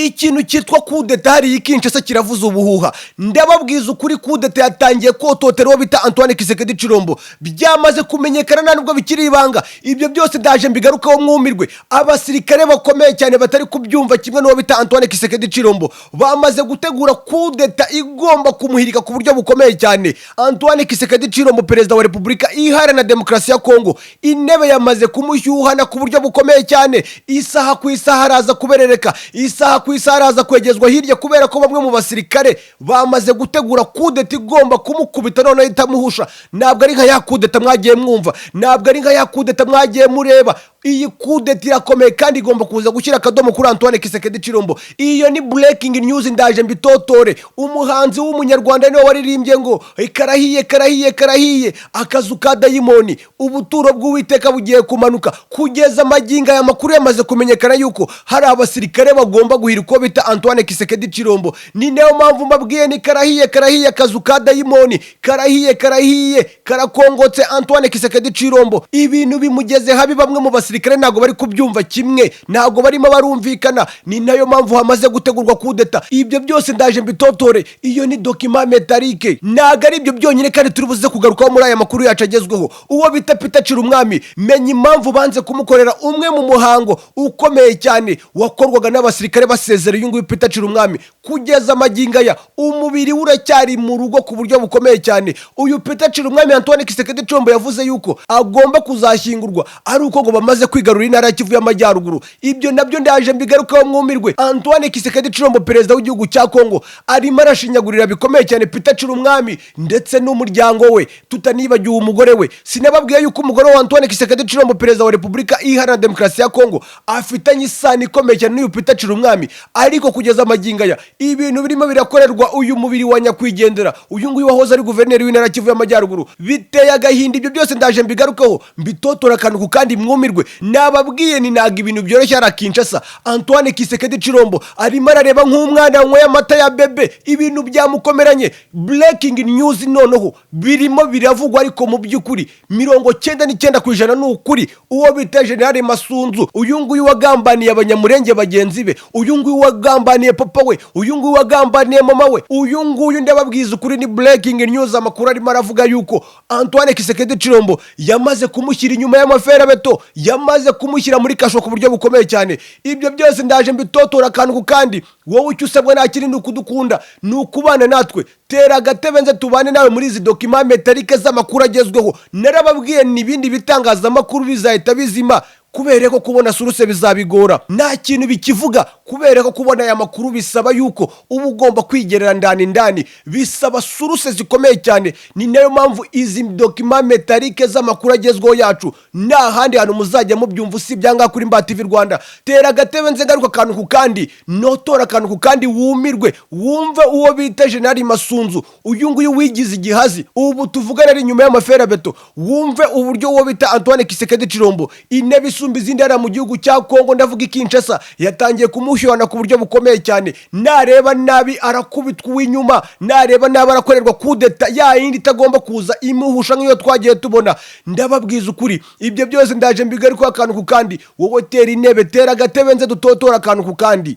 Ikintu cyitwa kudeta hariya i Kinshasa kiravuza ubuhuha. Ndababwiza ukuri, kudeta yatangiye kototera uwo bita Antoine Tshisekedi Tshilombo. Byamaze kumenyekana, nta nubwo bikiri ibanga. Ibyo byose ndaje mbigarukaho mwumirwe. Abasirikare bakomeye cyane batari kubyumva kimwe n'uwo bita Antoine Tshisekedi Tshilombo bamaze gutegura kudeta igomba kumuhirika ku buryo bukomeye cyane. Antoine Tshisekedi Tshilombo, perezida wa Repubulika Iharanira Demokarasi ya Kongo, intebe yamaze kumushyuhana ku buryo bukomeye cyane. Isaha ku isaha araza kuberereka, isaha ku isaha araza kwegezwa hirya, kubera ko bamwe mu basirikare bamaze gutegura kudeta igomba kumukubita noneho itamuhusha. Ntabwo ari nka ya kudeta mwagiye mwumva, ntabwo ari nka ya kudeta mwagiye mureba. Iyi kudeta irakomeye kandi igomba kuza gushyira akadomo kuri Antoine Tshisekedi Tshilombo. Iyo ni breaking news, ndaje mbitotore. Umuhanzi w'Umunyarwanda niwe waririmbye ngo "Karahiye, karahiye, karahiye, akazu ka dayimoni, ubuturo bw'Uwiteka bugiye kumanuka." Kugeza amagingo aya, makuru yamaze kumenyekana yuko hari abasirikare bagomba guhira uko bita Antoine Tshisekedi Tshilombo. Ni nayo mpamvu mbabwiye ni karahiye, karahiye, akazu ka dayimoni karahiye, karahiye, karakongotse. Antoine Tshisekedi Tshilombo ibintu bimugeze habi. Bamwe mu basirikare ntabwo bari kubyumva kimwe, ntabwo barimo barumvikana. Ni nayo mpamvu hamaze gutegurwa kudeta. Ibyo byose ndaje mbitotore. Iyo ni document métallique. Ntabwo ari ibyo byonyine kandi turi buze kugarukaho muri aya makuru yacu agezweho. Uwo bita Peter Cirumwami, menya impamvu banze kumukorera umwe mu muhango ukomeye cyane wakorwaga n'abasirikare basezera uyu nguyu Peter Cirumwami. Kugeza amagingo aya, umubiri we uracyari mu rugo ku buryo bukomeye cyane. Uyu Peter Cirumwami, Antoine Tshisekedi Tshilombo yavuze yuko agomba kuzashyingurwa ari uko ngo bamaze kwigarurira intara ya Kivu y'Amajyaruguru. Ibyo nabyo ndaje mbigarukaho mwumirwe. Antoine Tshisekedi Tshilombo, perezida w'igihugu cya Kongo, arimo arashinyagurira bikomeye cyane Peter Cirumwami ndetse n'umuryango we, tutanibagiwe umugore we. Sinababwiye yuko umugore wa Antoine Tshisekedi Tshilombo, perezida wa Repubulika Iharanira Demokarasi ya Kongo, afitanye isano ikomeye cyane n'uyu Peter Cirumwami? Ariko kugeza amagingo aya, ibintu birimo birakorerwa uyu mubiri wa nyakwigendera, uyu nguyu wahoze ari guverineri w'intara ya Kivu y'Amajyaruguru, biteye agahinda. Ibyo byose ndaje mbigarukeho, mbitotora akantu ku kandi mwumirwe. Nababwiye ni ntabwo ibintu byoroshye hariya Kinshasa. Antoine Tshisekedi Tshilombo arimo arareba nk'umwana wanyweye amata ya bebe, ibintu byamukomeranye. Breaking news noneho birimo biravugwa, ariko mu by'ukuri 99% ni ukuri. Uwo bita General Masunzu, uyu nguyu wagambaniye Abanyamurenge bagenzi be, uyu nguyu wagambaniye papa we, uyu nguyu wagambaniye mama we, uyu nguyu, ndababwiza ukuri, ni breaking news. Amakuru arimo aravuga yuko Antoine Tshisekedi Tshilombo yamaze kumushyira inyuma y'amaferabeto, yamaze kumushyira muri kasho ku buryo bukomeye cyane. Ibyo byose ndaje mbitotora akantu ku kandi. Wowe icyo usabwa nta kindi, ni ukudukunda, ni ukubana natwe. Tera agatebe nze tubane nawe muri izi document métallique z'amakuru agezweho. Narababwiye, n'ibindi bitangazamakuru bizahita bizima kubera ko kubona source bizabigora. Nta kintu bikivuga, kubera ko kubona aya makuru bisaba yuko uba ugomba kwigerera ndani ndani, bisaba source zikomeye cyane. Ni nayo mpamvu izi document métallique z'amakuru agezweho yacu nta handi hantu muzajya mubyumva usibye ahangaha kuri Mba TV Rwanda. Tera agatebe nze ngaruka akantu ku kandi, notora akantu ku kandi, wumirwe, wumve uwo bita General Masunzu, uyu nguyu wigize igihazi, ubu tuvugana ari inyuma y'amaferabeto. Wumve uburyo uwo bita Antoine Tshisekedi Tshilombo, intebe isumba izindi hariya mu gihugu cya Kongo, ndavuga i Kinshasa, yatangiye kumushyuhana ku buryo bukomeye cyane. Nareba nabi arakubitwa uw'inyuma, nareba nabi arakorerwa kudeta ya yindi itagomba kuza imuhusha nk'iyo twagiye tubona. Ndababwiza ukuri, ibyo byose ndaje mbigarukaho akantu ku kandi. Wowe tera intebe, tera agatebe nze dutotora akantu ku kandi.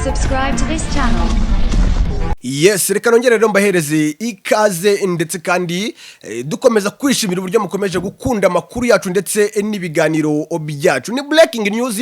Subscribe to this channel. Yes, reka nongere rero mbahereze ikaze, ndetse kandi dukomeza kwishimira uburyo mukomeje gukunda amakuru yacu ndetse n'ibiganiro byacu. Ni breaking news,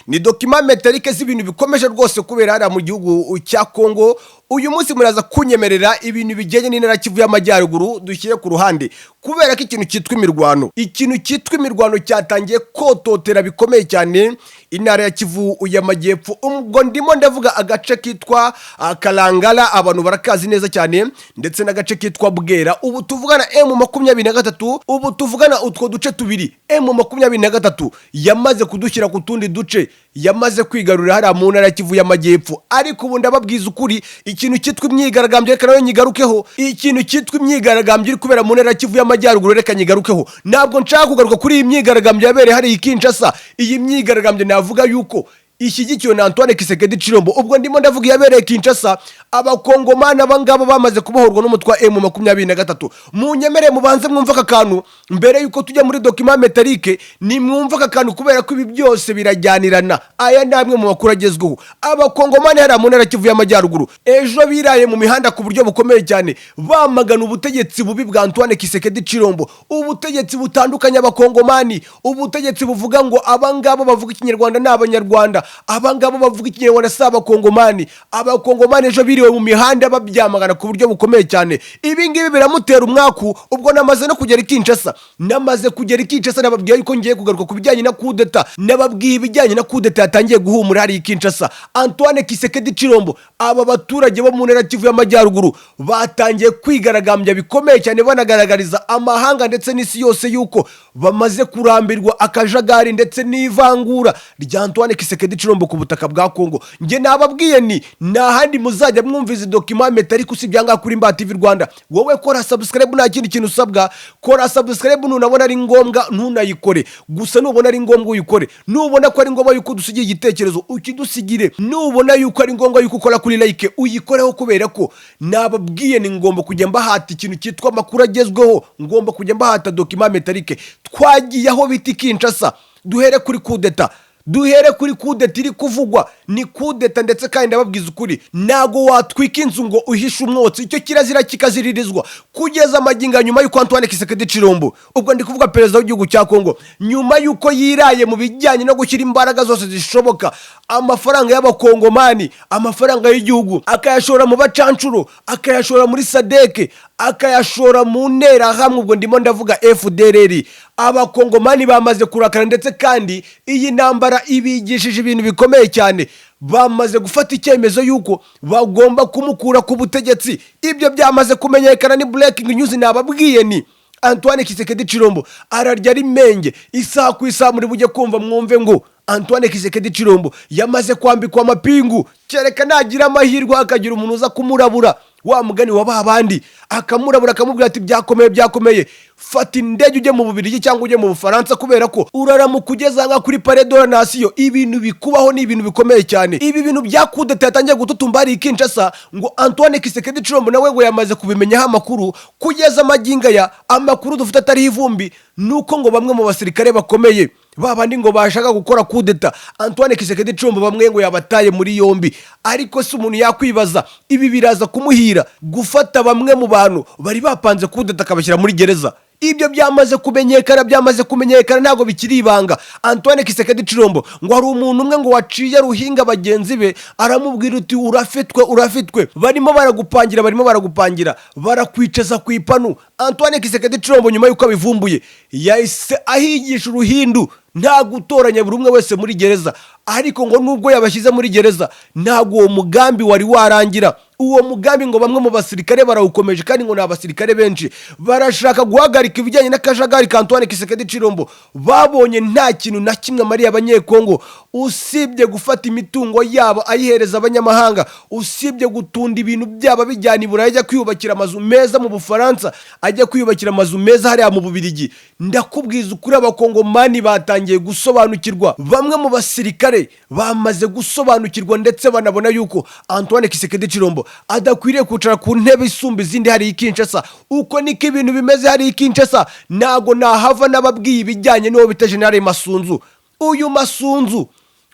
ni document métallique z'ibintu bikomeje rwose kubera hariya mu gihugu cya Kongo. Uyu munsi muraza kunyemerera ibintu bijyanye n'intara Kivu y'Amajyaruguru dushyire ku ruhande, kubera ko ikintu cyitwa imirwano cyatangiye kototera bikomeye cyane intara ya Kivu y'Amajyepfo. Ubwo ndimo ndavuga agace kitwa Kalangala, abantu barakazi neza cyane, ndetse n'agace kitwa Bwera. Ubu tuvugana M23, ubu tuvugana utwo duce tubiri M23 yamaze kudushyira ku tundi duce yamaze kwigarurira hariya mu ntara ya Kivu y'Amajyepfo. Ariko ubu ndababwiza ukuri, ikintu cyitwa imyigaragambyo, reka nayo nyigarukeho. Ikintu cyitwa imyigaragambyo iri kubera mu ntara ya Kivu y'Amajyaruguru, reka nyigarukeho. Ntabwo nshaka kugaruka kuri iyi myigaragambyo yabereye hariya i Kinshasa. Iyi myigaragambyo navuga yuko Ishyigikiwe na Antoine Tshisekedi Tshilombo. Ubwo ndimo ndavuga iyabereye Kinshasa. Abakongomani abangaba bamaze kubohorwa n'umutwe wa M23. Munyemere mubanze mwumva aka kantu mbere yuko tujya muri document métallique. Ni mwumva aka kantu kubera ko ibi byose birajyanirana. Aya ni amwe mu makuru agezweho. Abakongomani hariya mu ntara Kivu y'Amajyaruguru ejo biraye mu mihanda ku buryo bukomeye cyane, bamagana ubutegetsi bubi bwa Antoine Tshisekedi Tshilombo, ubutegetsi butandukanye abakongomani, ubutegetsi buvuga ngo abangabo bavuga Ikinyarwanda ni Abanyarwanda, abangabo bavuga Ikinyarwanda si Abakongomani. Abakongomani ejo biriwe mu mihanda babyamagana ku buryo bukomeye cyane. Ibi ngibi biramutera umwaku. Ubwo namaze no kugera i Kinshasa, namaze kugera i Kinshasa. Nababwiye yuko ngiye kugaruka ku bijyanye na kudeta. Nababwiye ibijyanye na kudeta yatangiye guhumura hariya i Kinshasa. Antoine Tshisekedi Tshilombo, aba baturage bo mu ntara Kivu y'Amajyaruguru batangiye kwigaragambya bikomeye cyane, banagaragariza amahanga ndetse n'isi yose yuko bamaze kurambirwa akajagari ndetse n'ivangura rya Antoine Tshisekedi Tshilombo ku butaka bwa Kongo. Njye nababwiye ni nta handi muzajya mwumva izi document métallique usibye ahangaha kuri Mba TV Rwanda. Wowe kora subscribe, nta kindi kintu usabwa. Kora subscribe nunabona ari ngombwa, ntunayikore gusa. Nubona ari ngombwa uyikore, nubona ko ari ngombwa yuko udusigira igitekerezo ukidusigire, nubona yuko ari ngombwa yuko ukora kuri like uyikoreho, kubera ko nababwiye ni ngomba kujya mbahata ikintu cyitwa amakuru agezweho, ngomba kujya mbahata document métallique. Twagiye aho bita i Kinshasa. Duhere kuri kudeta, duhere kuri kudeta iri kuvugwa. Ni kudeta ndetse kandi ndababwiza ukuri, ntago watwika inzu ngo uhishe umwotsi. Icyo kirazira kikaziririzwa. Kugeza amagingo, nyuma y'uko Antoine Tshisekedi Tshilombo, ubwo ndi kuvuga perezida w'igihugu cya Kongo, nyuma y'uko yiraye mu bijyanye no gushyira imbaraga zose zishoboka, amafaranga y'abakongomani, amafaranga y'igihugu, akayashora mu bacancuro, akayashora muri SADC, akayashora mu nterahamwe, ubwo ndimo ndavuga FDLR, abakongomani bamaze kurakara. Ndetse kandi iyi ntambara ibigishije ibintu bikomeye cyane. Bamaze gufata icyemezo yuko bagomba kumukura ku butegetsi. Ibyo byamaze kumenyekana, ni breaking news. Nababwiye ni Antoine Tshisekedi Tshilombo ararya ari menge. Isaha ku isaha muri bujye kumva mwumve ngo Antoine Tshisekedi Tshilombo yamaze kwambikwa amapingu, kereka nagira amahirwe hakagira umuntu uza kumurabura, wa mugani wa ba bandi, akamurabura akamubwira ati: "Byakomeye, byakomeye, fata indege ujye mu Bubiligi cyangwa ujye mu Bufaransa, kubera ko uraramuka ugeze aha kuri Palais de la Nation, ibintu bikubaho ni ibintu bikomeye cyane." Ibi bintu bya kudeta yatangiye gututumba hari i Kinshasa, ngo Antoine Tshisekedi Tshilombo nawe ngo yamaze kubimenyaho amakuru. Kugeza amagingo aya, amakuru dufite atariho ivumbi nuko ngo bamwe mu basirikare bakomeye, ba bandi ngo bashaka gukora kudeta, Antoine Tshisekedi Tshilombo bamwe ngo yabataye muri yombi. Ariko se umuntu yakwibaza, ibi biraza kumuhira gufata bamwe mu bantu bari bapanze kudeta akabashyira muri gereza? Ibyo byamaze kumenyekana, byamaze kumenyekana, ntabwo bikiri ibanga. Antoine Tshisekedi Tshilombo ngo hari umuntu umwe ngo waciye ruhinga bagenzi be, aramubwira uti: "Urafitwe, urafitwe, barimo baragupangira, barimo baragupangira, barakwicaza ku ipanu." Antoine Tshisekedi Tshilombo nyuma y'uko abivumbuye yahise ahigisha uruhindu, nta gutoranya, buri umwe wese muri gereza. Ariko ngo nubwo yabashyize muri gereza, ntabwo uwo mugambi wari warangira. Uwo mugambi ngo bamwe mu basirikare barawukomeje, kandi ngo ni abasirikare benshi barashaka guhagarika ibijyanye n'akajagari ka Antoine Tshisekedi Tshilombo. Babonye nta kintu na kimwe amariye Abanyekongo usibye gufata imitungo yabo ayihereza abanyamahanga, usibye gutunda ibintu byabo bijyana i Burayi, ajya kwiyubakira amazu meza mu Bufaransa, ajya kwiyubakira amazu meza hariya mu Bubirigi. Ndakubwiza ukuri, Abakongomani batangiye gusobanukirwa. Bamwe mu basirikare bamaze gusobanukirwa ndetse banabona yuko Antoine Tshisekedi Tshilombo adakwiriye kwicara ku ntebe isumba izindi hariya i Kinshasa. Uko niko ibintu bimeze hariya i Kinshasa. Ntago nahava nababwiye ibijyanye n'uwo bita General Masunzu. Uyu Masunzu,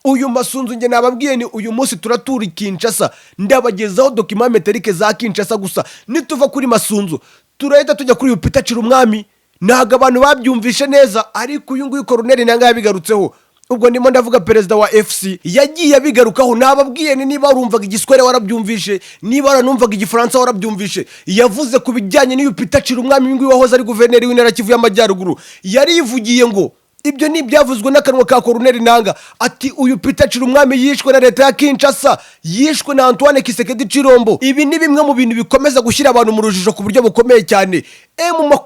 uyu Masunzu, njye nababwiye ni uyu munsi turatura i Kinshasa, ndabagezaho document métallique za Kinshasa. Gusa nituva kuri Masunzu turahita tujya kuri uyu Peter Umwami. Ntabwo abantu babyumvishe neza, ariko uyu nguyu Koroneli nanga yabigarutseho. Ubwo ndimo ndavuga perezida wa AFC, yagiye abigarukaho. Nababwiye ni niba warumvaga Igiswahili warabyumvishe, niba waranumvaga Igifaransa warabyumvishe. Yavuze ku bijyanye n'uyu Peter Umwami, uyu nguyu wahoze ari guverineri w'intara Kivu y'Amajyaruguru. Yarivugiye ngo ibyo ni ibyavuzwe n'akanwa ka Koroneli Nanga, ati: "Uyu Peter Umwami yishwe na leta ya Kinshasa, yishwe na Antoine Tshisekedi Tshilombo." Ibi ni bimwe mu bintu bikomeza gushyira abantu mu rujijo ku buryo bukomeye cyane.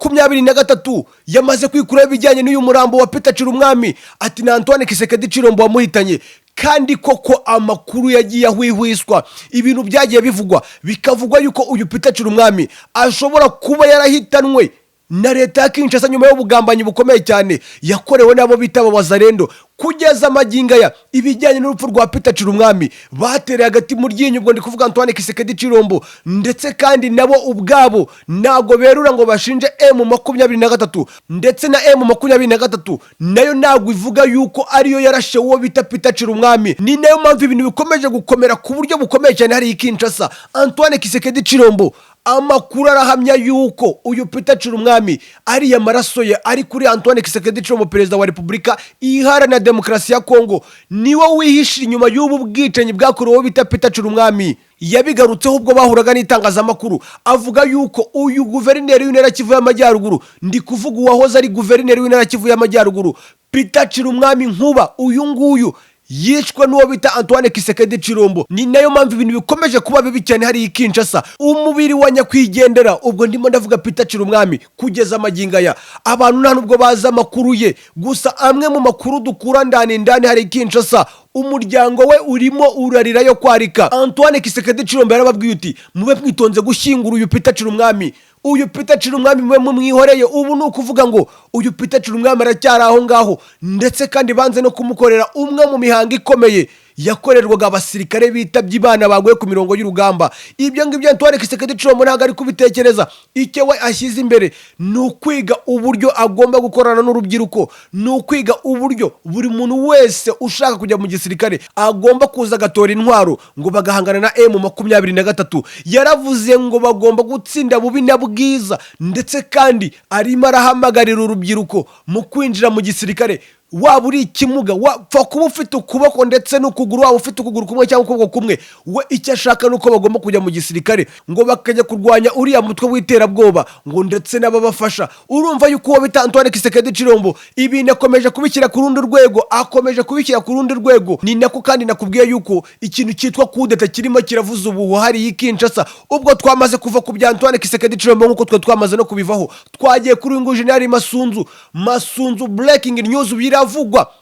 M23 yamaze kwikuraho ibijyanye n'uyu murambo wa Peter Umwami, ati na Antoine Tshisekedi Tshilombo wamuhitanye. Kandi koko amakuru yagiye ahwihwiswa, ibintu byagiye bivugwa, bikavugwa yuko uyu Peter Umwami ashobora kuba yarahitanwe Na leta ya Kinshasa, nyuma y'ubugambanyi bukomeye cyane yakorewe n'abo bita Abawazalendo, kugeza amagingo aya ibijyanye n'urupfu rwa Peter Cirumwami batereye hagati mu ryinyo. Ubwo ndi kuvuga Antoine Tshisekedi Tshilombo, ndetse kandi nabo ubwabo ntabwo berura ngo bashinje M23, ndetse na M23 nayo ntabwo ivuga yuko ariyo yarashe uwo bita Peter Cirumwami. Ni nayo mpamvu ibintu bikomeje gukomera ku buryo bukomeye cyane hariya i Kinshasa. Antoine Tshisekedi Tshilombo, amakuru arahamya yuko uyu Peter Cirumwami ariya maraso ye ari kuri Antoine Tshisekedi Tshilombo, perezida wa Repubulika Iharanira Demokarasi ya Kongo. Niwe wihishe inyuma y'ubu bwicanyi bwakorewe uwo bita Peter Cirumwami. Yabigarutseho ubwo bahuraga n'itangazamakuru, avuga yuko uyu guverineri w'intara Kivu y'Amajyaruguru, ndi kuvuga uwahoze ari guverineri w'intara Kivu y'Amajyaruguru Peter Cirumwami Nkuba, uyu nguyu yishwe n'uwo bita Antoine Tshisekedi Tshilombo. Ni nayo mpamvu ibintu bikomeje kuba bibi cyane hariya i Kinshasa. Umubiri wa nyakwigendera, ubwo ndimo ndavuga Peter Cirumwami, kugeza amagingo aya abantu nta nubwo bazi amakuru ye. Gusa amwe mu makuru dukura ndani ndani hari i Kinshasa, umuryango we urimo urarira yo kwarika. Antoine Tshisekedi Tshilombo yarababwiye uti: "Mube mwitonze gushyingura uyu Peter Cirumwami, uyu Peter Cirumwami mube mumwihoreye." Ubu ni ukuvuga ngo uyu Peter Cirumwami aracyari aho ngaho, ndetse kandi banze no kumukorera umwe mu mihango ikomeye yakorerwaga abasirikare bitabye Imana baguye ku mirongo y'urugamba. Ibyo ngibyo Antoine Tshisekedi Tshilombo ntabwo ari kubitekereza. Icyo we ashyize imbere ni ukwiga uburyo agomba gukorana n'urubyiruko, ni ukwiga uburyo buri muntu wese ushaka kujya mu gisirikare agomba kuza agatora intwaro ngo bagahangana na M23. Yaravuze ngo bagomba gutsinda bubi na bwiza, ndetse kandi arimo arahamagarira urubyiruko mu kwinjira mu gisirikare. Waba uri ikimuga, wapfa kuba ufite ukuboko ndetse n'ukuguru, waba ufite ukuguru kumwe cyangwa ukuboko kumwe, we icyo ashaka ni uko bagomba kujya mu gisirikare ngo bakajya kurwanya uriya mutwe w'iterabwoba ngo ndetse n'ababafasha. Urumva yuko uwo bita Antoine Tshisekedi Tshilombo ibintu akomeje kubishyira ku rundi rwego, akomeje kubishyira ku rundi rwego. Ni nako kandi nakubwiye yuko ikintu cyitwa kudeta kirimo kiravuza ubuhuha hariya i Kinshasa. Ubwo twamaze kuva ku bya Antoine Tshisekedi Tshilombo, nk'uko twe twamaze no kubivaho, twagiye kuri uyu nguyu General Masunzu. Masunzu, breaking news,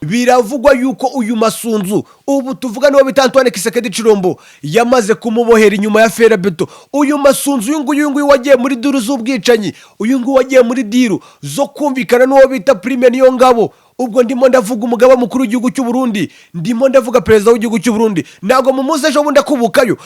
biravugwa yuko uyu Masunzu ubu tuvuga niwo bita Antoine Tshisekedi Tshilombo yamaze kumubohera inyuma ya ferabeto. Uyu Masunzu, uyu nguyu wagiye muri deal z'ubwicanyi, uyu nguyu wagiye muri deal zo kumvikana n'uwo bita Prime Niyongabo. Ubwo ndimo ndavuga umugaba mukuru w'igihugu cy'u Burundi, ndimo ndavuga perezida w'igihugu cy'u Burundi. Ntabwo mumuzi ejo bundi akubukayo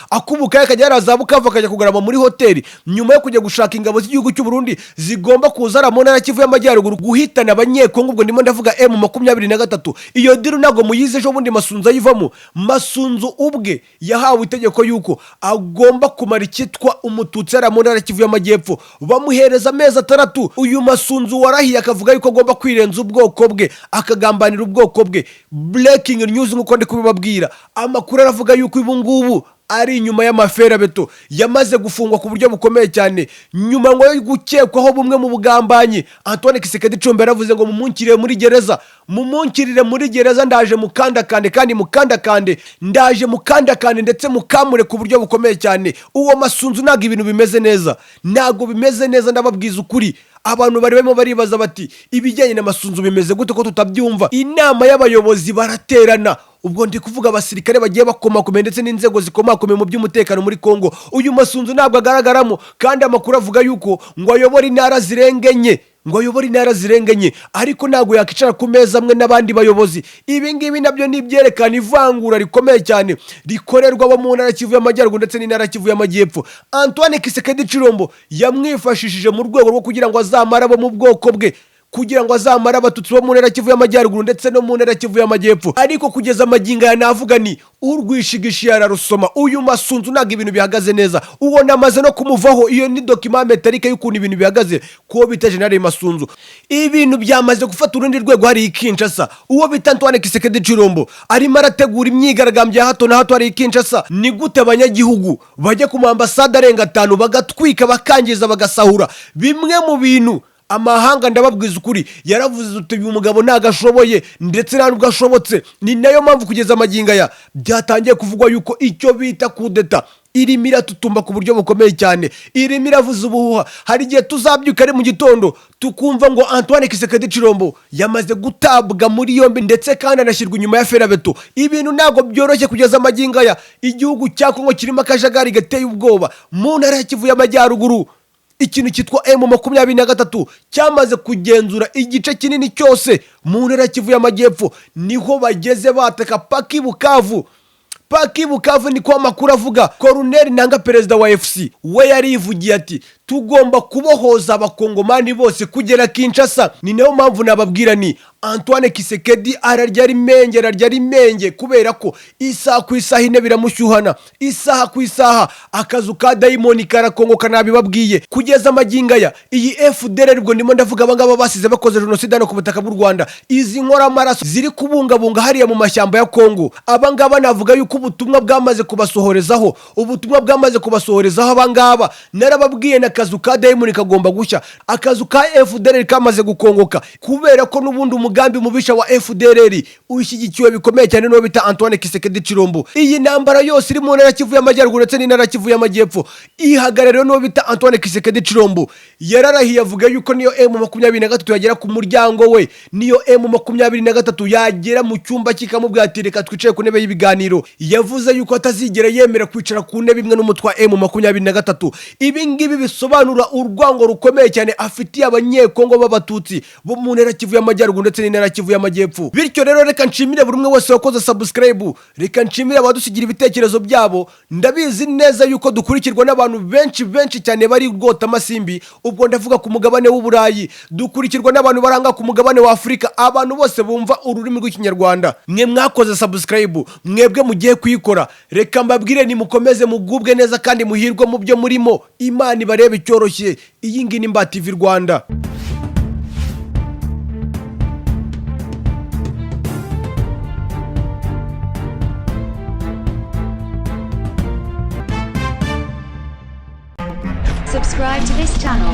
akajya yaraza Bukavu, akajya kugarama muri hoteli nyuma yo kujya gushaka ingabo z'igihugu cy'u Burundi zigomba kuza mu ntara Kivu y'Amajyaruguru guhitana Abanyekongo. Ubwo ndimo ndavuga M23. Iyo deal ntabwo muyizi? Ejo bundi Masunzu ayivamo. Masunzu ubwe yahawe itegeko yuko agomba kumara icyitwa Umututsi yari mu ntara Kivu y'Amajyepfo, bamuhereza amezi 6. Uyu Masunzu warahiye akavuga yuko agomba kwirenza ubwoko bwe, akagambanira ubwoko bwe, breaking news, nk'uko ndi kubibabwira, amakuru aravuga yuko ubu ngubu ari inyuma y'amaferabeto, yamaze gufungwa ku buryo bukomeye cyane nyuma ngo yo gukekwaho bumwe mu bugambanyi. Antoine Tshisekedi Tshilombo yaravuze ngo: "Mumunkirire muri gereza, mumunkirire muri gereza, ndaje mukandakande, kandi mukandakande, ndaje mukandakande ndetse mukamure ku buryo bukomeye cyane." Uwo Masunzu ntabwo ibintu bimeze neza, ntabwo bimeze neza, ndababwiza ukuri. Abantu bari barimo baribaza bati: "Ibijyanye na Masunzu bimeze gute ko tutabyumva?" Inama y'abayobozi baraterana, ubwo ndi kuvuga abasirikare bagiye bakomakomeye ndetse n'inzego zikomakomeye mu by'umutekano muri Kongo. Uyu Masunzu ntabwo agaragaramo, kandi amakuru avuga yuko ngo ayobora intara zirenga enye, ngo ayobore intara zirenga enye, ariko ntabwo yakwicara ku meza amwe n'abandi bayobozi. Ibi ngibi nabyo ni ibyerekana ivangura rikomeye cyane rikorerwa abo mu ntara Kivu y'Amajyaruguru ndetse n'intara Kivu y'Amajyepfo. Antoine Tshisekedi Tshilombo yamwifashishije mu rwego rwo kugira ngo azamare abo mu bwoko bwe, kugira ngo azamare Abatutsi bo mu ntara Kivu y'Amajyaruguru ndetse no mu ntara Kivu y'Amajyepfo. Ariko kugeza amagingo aya navuga ni urwishigishiye ararusoma. Uyu Masunzu ntabwo ibintu bihagaze neza, uwo namaze no kumuvaho. Iyo ni document métallique y'ukuntu ibintu bihagaze kuwo bita General Masunzu. Ibintu byamaze gufata urundi rwego hari i Kinshasa. Uwo bita Antoine Tshisekedi Tshilombo arimo arategura imyigaragambyo ya hato na hato hari i Kinshasa. Ni gute abanyagihugu bajya ku maambasade arenga atanu bagatwika, bakangiza, bagasahura bimwe mu bintu amahanga? Ndababwiza ukuri, yaravuze uti: "Uyu mugabo ntabwo ashoboye ndetse nta nubwo ashobotse." Ni nayo mpamvu kugeza amagingo aya byatangiye kuvugwa yuko icyo bita kudeta irimo iratutumba ku buryo bukomeye cyane, irimo iravuza ubuhuha. Hari igihe tuzabyuka ari mu gitondo tukumva ngo Antoine Tshisekedi Tshilombo yamaze gutabwa muri yombi, ndetse kandi anashyirwa inyuma ya ferabeto. Ibintu ntabwo byoroshye. Kugeza amagingo aya igihugu cya Kongo kirimo akajagari gateye ubwoba mu ntara ya Kivu y'Amajyaruguru. Ikintu cyitwa M23 cyamaze kugenzura igice kinini cyose mu ntara ya Kivu y'Amajyepfo. Niho bageze bataka paki Bukavu, paki Bukavu, niko amakuru avuga. Corneille Nanga, perezida wa AFC, we yarivugiye ati: "Tugomba kubohoza Abakongomani bose kugera Kinshasa." Ni nayo mpamvu nababwira ni Antoine Tshisekedi ararya ari menge, ararya ari menge, kubera ko isaha ku isaha intebe iramushyuhana, isaha ku isaha akazu ka dayimoni karakongoka. Nabibabwiye, kugeza amagingo aya iyi FDLR, ubwo ndimo ndavuga abangaba basize bakoze jenoside hano ku butaka bw'u Rwanda, izi nkoramaraso ziri kubungabunga hariya mu mashyamba ya Kongo, abangaba navuga yuko ubutumwa bwamaze kubasohorezaho, ubutumwa bwamaze kubasohorezaho. Abangaba narababwiye, n'akazu ka dayimoni kagomba gushya. Akazu ka FDLR kamaze gukongoka, kubera ko n'ubundi umugambi mubisha wa FDLR ushyigikiwe bikomeye cyane n'uwo bita Antoine Tshisekedi Tshilombo. Iyi ntambara yose iri mu ntara ya Kivu y'Amajyaruguru ndetse n'intara ya Kivu y'Amajyepfo ihagarariwe n'uwo bita Antoine Tshisekedi Tshilombo. Yararahiye avuga yuko niyo M23 yagera ku muryango we, niyo M23 yagera mu cyumba kikamubwira ati: "Reka twicare ku ntebe y'ibiganiro," yavuze yuko atazigera yemera kwicara ku ntebe imwe n'umutwe wa M23. Ibi ngibi bisobanura urwango rukomeye cyane afitiye Abanyekongo b'Abatutsi bo mu ntara ya Kivu y'Amajyaruguru ndetse n'intara ya Kivu y'Amajyepfo. Bityo rero reka nshimire buri umwe wese wakoze subscribe, reka nshimire abadusigira ibitekerezo byabo. Ndabizi neza yuko dukurikirwa n'abantu benshi benshi cyane bari rwota amasimbi, ubwo ndavuga ku mugabane w'Uburayi, dukurikirwa n'abantu baranga ku mugabane wa Afurika, abantu bose bumva ururimi rw'Ikinyarwanda. Mwe mwakoze subscribe, mwebwe mugiye kuyikora, reka mbabwire nimukomeze mugubwe neza kandi muhirwe mu byo murimo. Imana ibarebe icyoroshye. Iyi ngiyi ni Mba TV Rwanda. Subscribe to this channel.